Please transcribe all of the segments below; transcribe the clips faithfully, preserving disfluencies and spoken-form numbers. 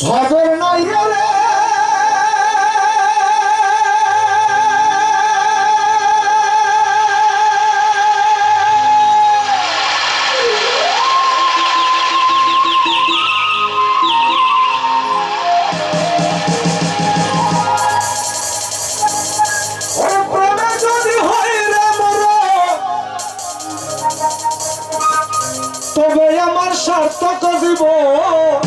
ভাবের নাই রে। ওরে প্রেমে যদি হয় রে মরণ, তবে আমার সার্থক জীবন।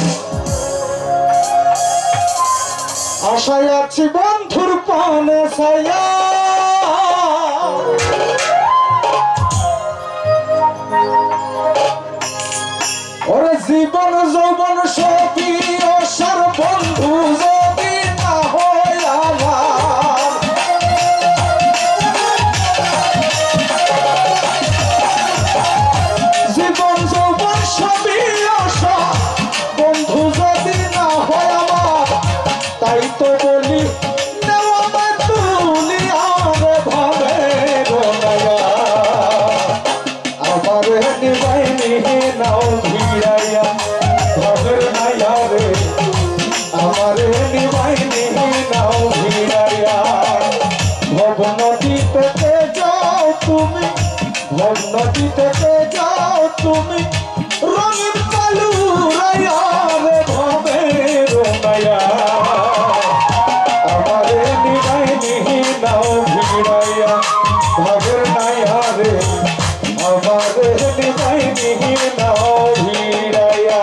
আশায় আছি বন্ধুর পানে ছায়া। ওরে জীবন যৌবন সবই অসার বন্ধু যদি না হয় আমার। জীবন যৌবন সবই অসার বন্ধু যদি না হয় আমার। তাই তো বলি নেও আমায় তুলিয়া রে ভাবের নায়া। আমারে নিবাই নিহি নাও ভিড়াইয়া, ভাবের নায়া রে। আমারে নিবাই নিহি নাও ভিড়াইয়া। ভব নদী থেকে যাও তুমি, ভব নদী থেকে যাও তুমি। রঙিন কালু রায়া রে ভাবের নায়া। আমারে নিবাই নিহি নাও ভিড়াইয়া, ভাবের নায়া রে। আমারে নিবাই নিহি নাও ভিড়াইয়া।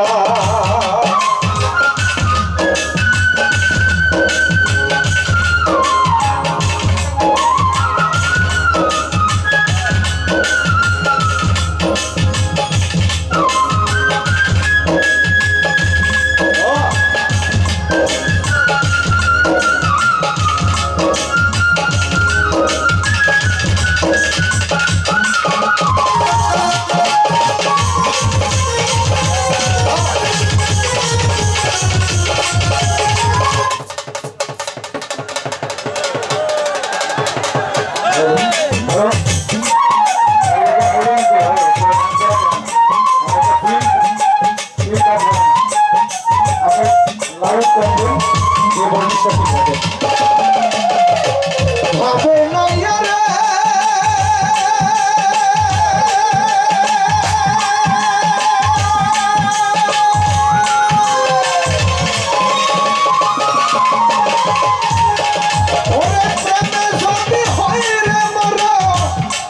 ওরে প্রেমে যদি হয় রে মরণ,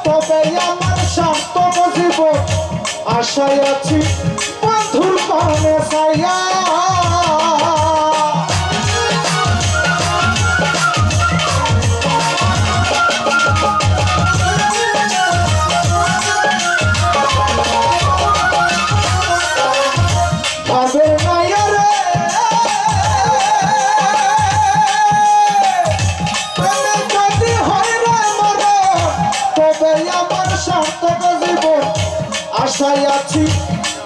তবে আমার সার্থক জীবন। আশায় আছি বন্ধুর পানে ছায়া। ভাবের নায়া রে, প্রেমে যদি হয় রে মরণ, তবে আমার সার্থক জীবন। আশায় আছি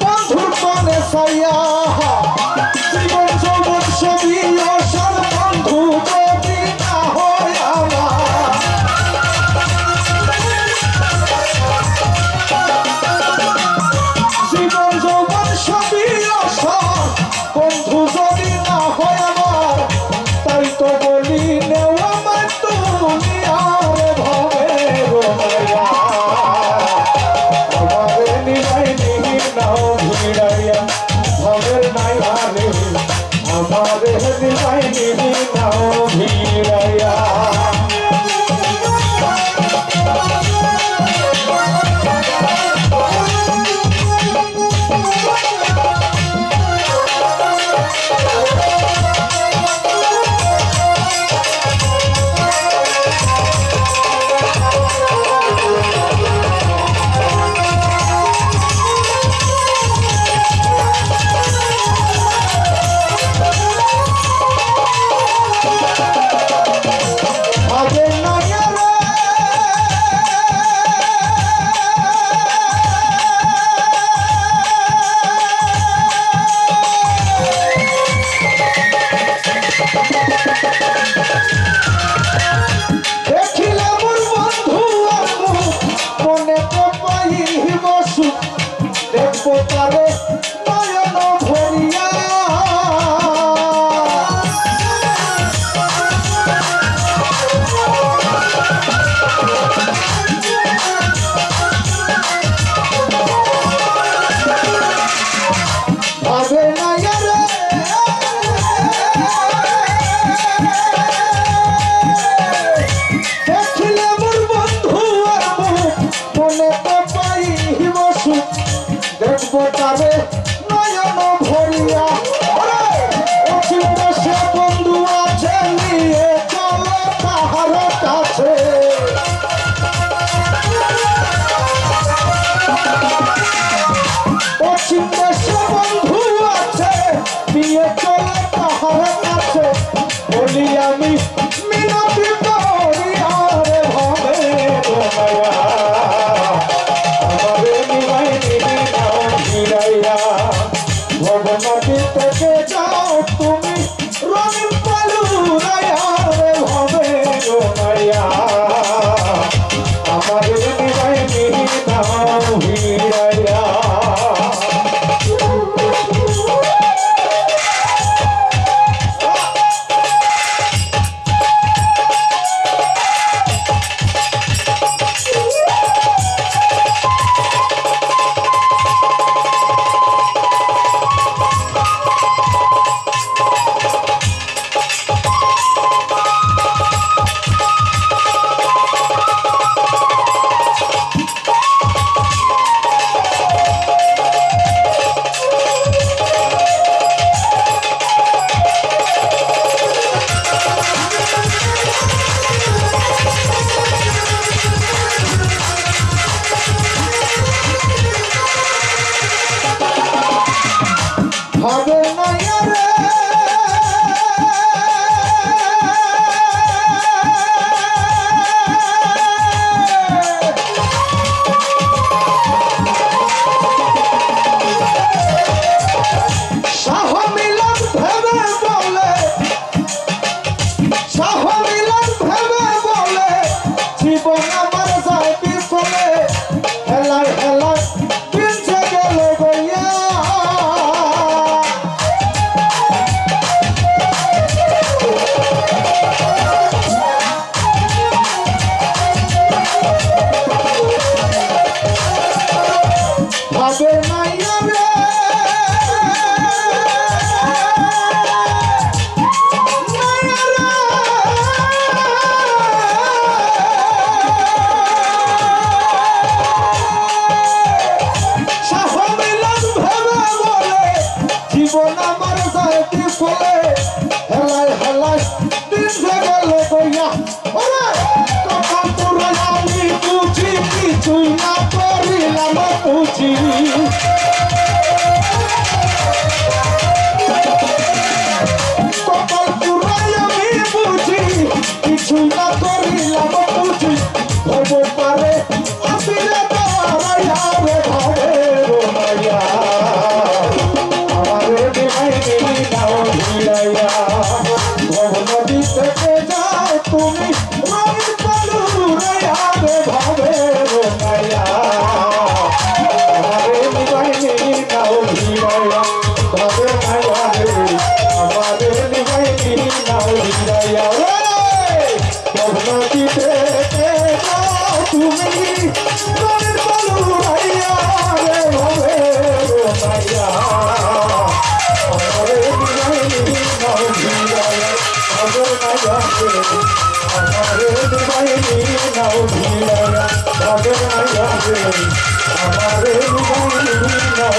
বন্ধুর পানে ছায়া। জীবন যৌবন সবই অসার বন্ধু যদি না হয় আমার। জীবন যৌবন সবই অসার বন্ধু যদি না হয় আমার। তাই তো বলি নেও আমায় তুলিয়া রে ভাবের নায়া। আমারে নিবাই নিহি নাও ভিড়াইয়া, ভাবের নায়া রে। আমারে নিবাই নিহি নাও ভিড়াইয়া। পিয়ে চলে তাহার কাছে, বলি আমি মিনতি করি, আরে ভাবে রে মায়া, আমারে নিবাই নিবি নাও ফিরাইয়া। ভবনদী থেকে যাও তুমি রঙিন পালুরাইয়া, আরে ভাবে রে মায়া, আমারে নিবাই নিবি নাও ফিরাইয়া। ভাবে না রে। শাহ মিলন ভেবে বলে, শাহ মিলন ভেবে বলে, জীবন আমার যায় বিফলে, হেলায় হেলায় দিন যে গেল গইয়া। ভাবে মাইয়া রে, মাইয়া রে। শাহ মিলন ভেবে বলে, জীবন আমার যায় বিফলে, হেলায় হেলায় দিন যে গেল গইয়া। ওরে, কপাল পুরাই আমি বুঝি, কিছুই না করিলাম বুঝি। কপাল পুরাই আমি বুঝি, কিছুই না করিলাম বুঝি। হইব পারে আসিলে দাঁড়াইয়া রে ভাবে রে মাইয়া, আমারে দিবাই দিবি নাও ফিরাইয়া। ভবনদী থেকে যাও তুমি রঙিন পালুরাইয়া রে ভাবে রে মাইয়া, আমারে দিবাই দিবি নাও ফিরাইয়া। ভাবে মাইয়া রে, আমারে দিবাই দিবি নাও ফিরাইয়া। ওরে! কবলা দিতে যাও তুমি, রঙিন পালুরাইয়া রে ভাবে রে মাইয়া। আমারে দিবাই নাও ফিরাইয়া, ভাবে মাইয়া রে। আমারে দিবাই নাও ফিরাইয়া, ভাবে মাইয়া রে। আমারে দিবাই নাও